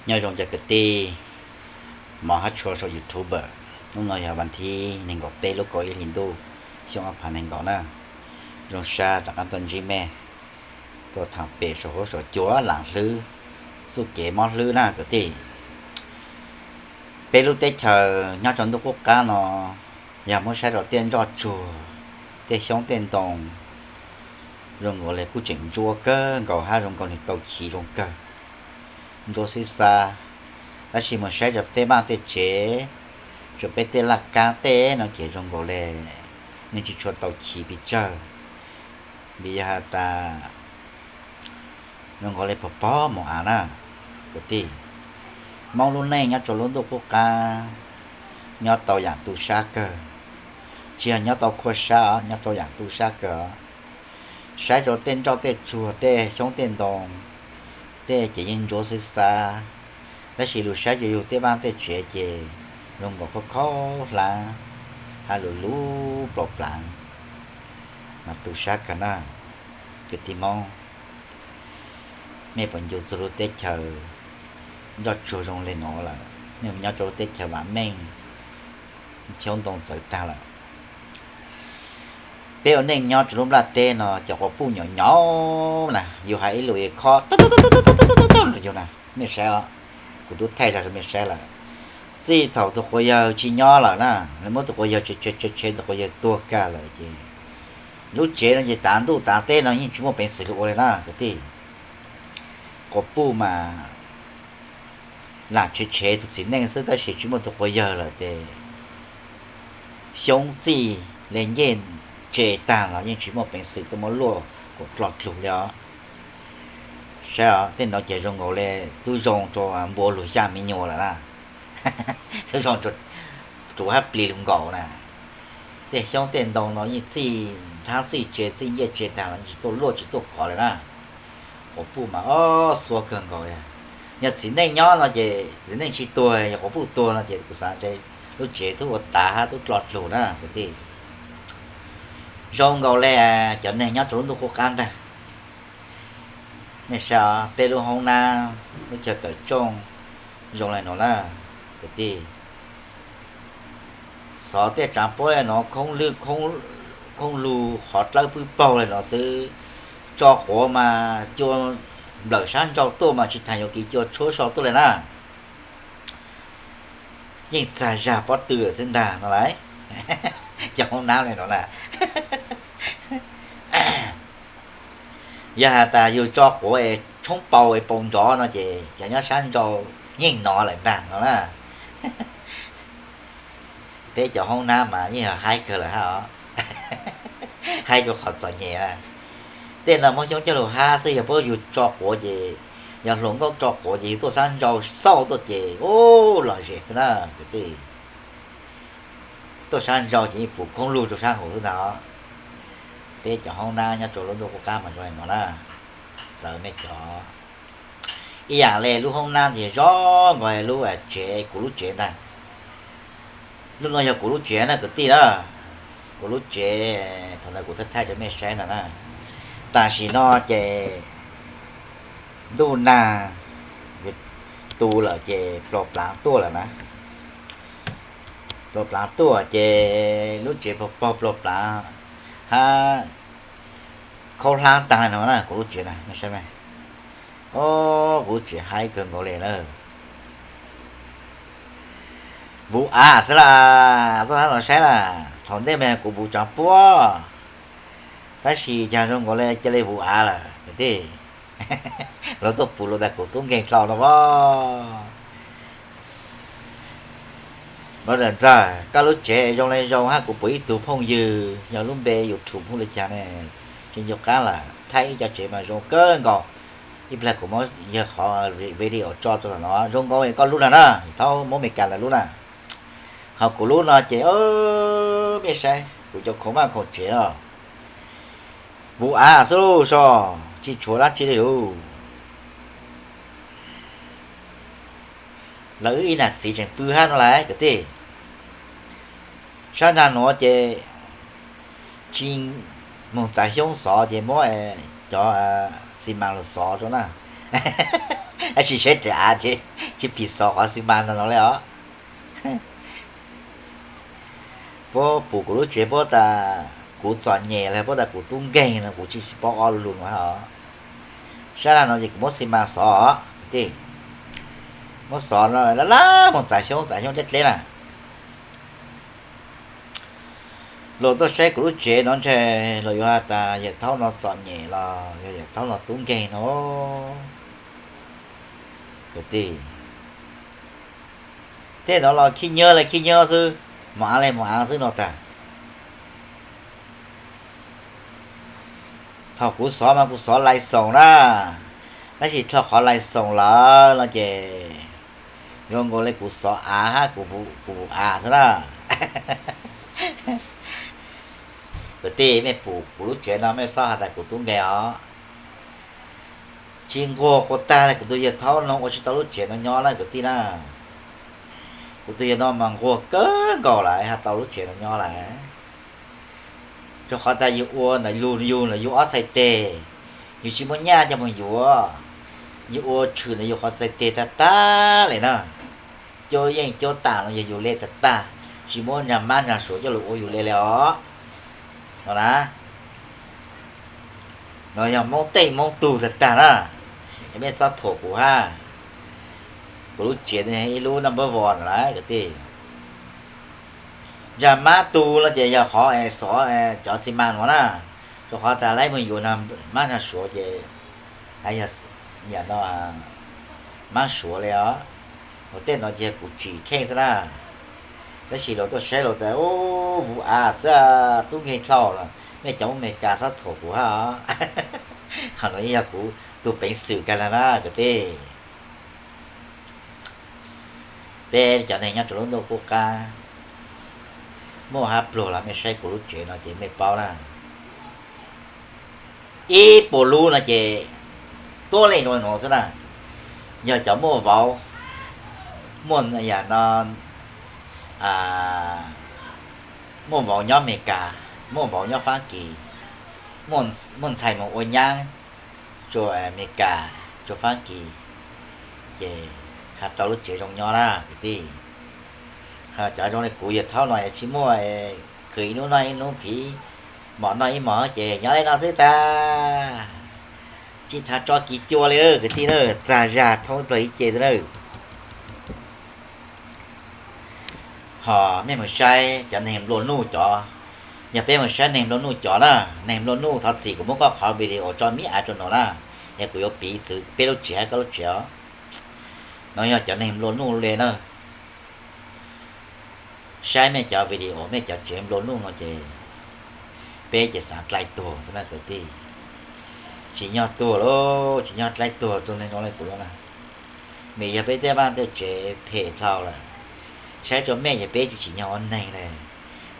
Nyob zoo cov kwv tij, mov hab tshua sau YouTube. Hnub no yog vas thib nees nkaum peb lub kaum ib hlis ntuj, xyoo ob phav nees nkaum na. Zoo sab rov qab tuaj ntsib mej, tuaj tham pem saum huab saum cua laam hlwb, txuj kev mob hlwb na kwv tij. Peb lub teb chaws nyob rau ntuj qub qab no, yog muab saib rau tej ntsoj tsuag, tej xyoob tej ntoo, zoo nkaus li kuj tseem ntsuab kawg nkaus hab zoo nkaus nwg tau chiv zoo kawg, ntsuab xwb xav. Tab sis mus saib rau tej vaaj tej tsev, rau peb tej laj kab tej no ces zoo nkaus li nwg tsis tshua tau chiv pes tsawg, vim yog has tas zoo nkaus li pog pog mus av na kwv tij. Moob lub neej nyob rau lub ntuj qub qab, nyob tau yaam tu sab kawg, tsis yog nyob tau khuaj sab os, nyob tau yaam tu sab kawg os. Saib rau tej ntsoj tej tsuag, tej xyoob tej ntoo, tej ces yeej ntsuab xwb xav, tab sis lug saib rau yug tej vaaj tej tsev ces zoo nkaus khaub khaub hlab, hab lug lub plaus plaav, mas tu sab kawg na. Kwv tij Moob, mej puas ncu txug lub teb chaws ntsoj tsuag zoo le nuav lawm? Mej nyob rau lub teb chaws vam meej, xyoob ntoo txawv tag lawm. Peb ua neej nyob rau lub nplaj teb no cov quas puj nyaum nyaum na, yug has ib lus es khob tau yug na, mej saib os, kuv tub thaij zag rau mej saib lawm. Txij thaum tus quas yawg tsis nyob lawm na, muab tus quas yawg tshev tshev tshev tus quas yawg tuag kag lawm ces lub tsev no ces tav ntuj tav teb no yeej tsis muaj peev xwm lug ua li na kwv tij. Quas puj mas lam tshev tshev tus txiv neej xwb tab sis tsis muaj tus quas yawg lawm ces xyoob txij le ncej tse tag los yeej tsis muaj peev xwm tuaj muab luaj kuas dlo dlug li os. Saib os, tej no ces zoo nkaus li tub zoo rua npua lug xya me nyuam lawm na, tub zoo rua hab plig lug nkaus na. Tej xyoob tej ntoo no yeej txij nthab txij tse txij ncej tse tag los yeej tsis tuaj luaj tsis tuaj kov li na. Quas puj mas ob xuab kawg nkaus. Yog txiv neej nyob no ces txiv neej tsis tuag, yog quas puj tuag no ces kuv xav lub tsev tub ua tav hab tub dlo dlug na kwv tij. Zoo nkaus li cov neeg nyob rau lub ntuj qub qab ntag. Nej saib os, peb lub hoob nab, lub chaw tawm tsooj zoo li no na kwv tij. Xov tej tsaav puab li no, khoob lwj khoob lug qhov dlawb pwb paug li no xwb. Tso quav mas cua nplawm sab nrau tuaj mas tsis tas yuav kiv cua tshuab so tuaj li na. Yeej txag zag pob tw lawm xwb ntag no lauj. Cov hoob nab li no na. Yog has tas yus tso quav es tshoob paus es paus nrov no ces cov nyob sab nrau yeej nov lawm ntag no na. Peb cov hoob nab mas yeej yog haib kawg lawm hab os. Haib rau qhov txom nyem na. Tej no Hmoob Xyoob coj lug hab xwb, yog puab yus tso quav ces, yog hluas nkauj tso quav ces yus tuaj sab nrau xauj tuaj ces ub lom zem xwb na kwv tij. Tuaj sab nrau ces yeej pum koob lug rau sab hauv xwb ntag os. Peb cov hoob nab nyob rau lub ntuj qub qab mas zoo li no na. Txawm mej cov ib yam li lub hoob nab ces zoo nkaus lub tsev, kuv lub tsev ntag. Lub no yog kuv lub tsev na kwv tij na. Kuv lub tsev, thaum ntawd kuv thaij thaij rau mej saib ntag na. Tam sim no ces ntuj nag tu lawm ces plaus plaav tuaj lawm na. Plaus plaav tuaj ces lub tsev pog pog plaus plaav hab khaub hlab taag no na kuv lub tsev na mej saib mej. Ob, kuv lub tsev haib kawg nkaus li na. Vuv av xwb las, tuaj hab los saib las, thaum ntej mas kuv vuv tsaav puab, tab sis caag zoo nkaus li ca le vuv av lawm kwv tij. Lawv tuaj pum lug tas kuv tub nkeeg dlhau no as. Brother Ntxawg, koj lub tsev zoo le zoo hab kuv pum ib tug phooj ywg yog lub npe YouTube hu le caag ne, tsis ncu qab lawm, thaij ib co tsev mas zoo kawg nkaus. Ib plag kuv muab yawg qhov video tso rau tom no, zoo nkaus koj lub no na, thaub muab Amelikas lawv lub na. Ho kuv lub no ces mej saib kuv cov khoom vaj khoom tsev os, vuv av xwb lauj, so tsis tshuav dab tsi li lauj. Lawv wb ib nam txiv tseem pw hab no lawm kwv tij. Sab nraag nuav ces tsis moog txais xyoob xov ces muab cov xi mas lug xov rau na. Tab sis saib raws av ces tsis phim xov qhov xi mas no no li os. Puab pum kuv lub tsev puab tas kuv txom nyem los puab tas kuv tub nkeeg no kuv tsis paub ob lu lug no hab os. Sab nraag no ces kuv muab xi mas xov os kwv tij. Muab xov no lawv lawv moog txais xyoob, txais xyoob dleb dleb na. Luag tuaj saib kuv lub tsev no ntshe luag yuav has tas yawm thaub no txom nyem los yog yawm thaub no tub nkeeg no kwv tij. Tej no los khib nyiab le khib nyiab xwb, mos aav le mos aav xwb no tag. Thaum kuv xov mas kuv xov lais xoom na, tab sis dhau qhov lais xoom lawm no ces zoo nkaus li kuv xov av hab kuv vuv av xwb na. Kwv tij, mej pum kuv lub tsev no mej xob has tas kuv tub nkeeg os. Tsis nquag quas tag li kuv tug yawg thaub no ua tsis tau lub tsev no nyob na kwv tij na. Kuv tug yawg no mas nquag kawg nkaus lawm has tau lub tsev no nyob lawm. Rau qhov tas yug ua ntawm lug yug ntawm yug ob txhais teg, yug tsis muaj nyaj coj moog yuav, yug ua tshwm ntawm yug qhov txhais teg tag tag li na. Cuab yeej cuab tam no yog yug le tag tag, tsis muab nraag mab nraag suav coj lug ua yug le li os. No na, no yog Moob tej Moob tug tag tag na, es mej xob thuam kuv hab. Kuv lub tsev ib lub number one lawm kwv tij. Nraag mab tu no ces yog qhov es xov cov xi mas nuav na, rau qhov tas laib moog yuav mab nraag suav ces yog yam no mab suav li os. Ua tej no ces kuv tsim kheej xwb na. Tab sis luag tuaj saib luag tas vuv av xwb, tub nkeeg dlhau los mej cov Amelikas xob thuam kuv hab os. Qhov nuav yog kuv tug peev xwm kag na kwv tij. Peb cov neeg nyob rau lub ntuj qub qab, muaj hab pluag los mej saib kuv lub tsev no ces mej paub na. Ib puas lub no ces tuab leej zoo li nuav xwb na. Yog cov muaj vauv, muaj yam no, muaj vauv nyob Amelikas, muaj vauv nyob Faab Kis, muaj ntxhais moog ua nyaab rua Amelikas, rua Faab Kis, ces has tau lub tsev zoo nyob na kwv tij. Cov zoo li kuv yawg thaub no tsis muaj, khwv ib nub noj ib nub, khwv mom noj ib mom ces nyob li no xwb tag. Ib thav tso kiv cua li kwv tij na, txag zag thoob plaws ib ce xwb na. Ho mej mus saib cov neeg nplua nuj cov, yog peb mus saib neeg nplua nuj cov na, neeg nplua nuj thov txim kuv muab koj qhov video tso miv av rau no na, es kuv yuav piv txwv peb lub tsev hab koj lub tsev os. No yog cov neeg nplua nuj li na. Saib mej cov video, mej cov tsev nplua nuj no ces peb ces xav dlai tuag xwb na kwv tij. Tsim nyog tuag lauj, tsim nyog dlai tuag rau neeg zoo li kuv no na. Vim yog peb tej vaj tej tsev phem dlhau lawm, saib rau mej ces peb tsis tsim nyog ua neeg li.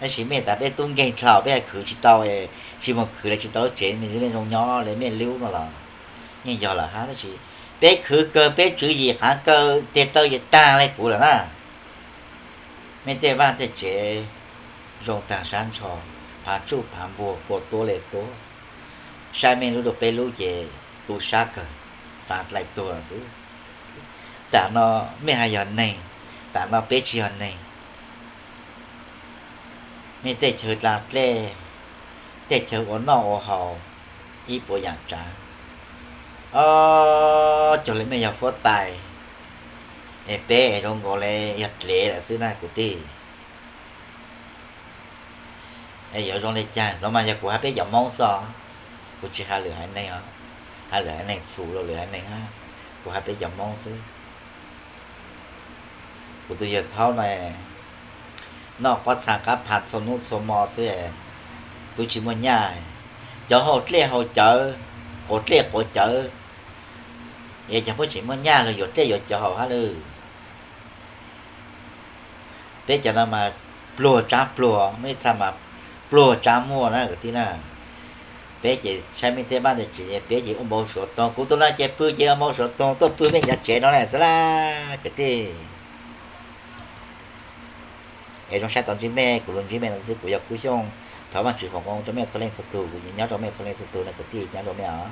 Tab sis mej tas peb tub nkeeg dlhau, peb khwv tsis tau, tsis mus khwv li tsis tau lub tsev mej zoo nyob li mej lub no los yeej yog lawm hab, tab sis peb khwv kawg, peb tswv yim qhov kawg, tes taw ces tag li kuv lawm na. Mej tej vaj tej tsev zoo tag sab ntsho, phav tsuj phav npuag kua tuab li tuab. Saib mej lub rau peb lub ces tu sab kawg, xav dlai tuag xwb. Tam no mej haj yog neeg, tam no peb tsis yog neeg. Mej tej chaw dlaa dlej, tej chaw ua noj ua haus, ib puas yaam tsav, ob cuag li mej yog fuab tais, es peb es zoo nkaus li yog dlev lawm xwb na kwv tij. Es yuav zoo li cas? Nuav mas yog kuv hab peb cov Moob xwb os, kuv tsis has lwm haiv neeg os, has lwm haiv neeg txhum rau lwm haiv neeg hab, kuv has peb cov Moob xwb. Kuv tus yawg thaub no noj pob txha qab pha txhua nub txhua mo xwb, tub tsis muaj nyaj. Cov haus dlej haus cawv, quav dlej quav cawv, es cov puab tseem muaj nyaj los yuav dlej yuav cawv haus hab lawm. Peb cov no mas pluag tsab pluag, muaj ib txha mas pluag tsab muaj na kwv tij na. Peb ces saib mej tej vaj tej tsev, peb ces ua npau suav toog. Kuv tus no ces pw ces ua npau suav toog tuaj pw mej cov tsev no lawm xwb lawm kwv tij. Es zoo saib tau ntsib mej, kuv lug ntsib mej no xwb. Kuv yog Kub Xyooj, thov Vaajtswv foom koob rau mej txhua leej txhua tug, kuv nyob rau mej txhua leej txhua tug na kwv tij, nyob rau mej os.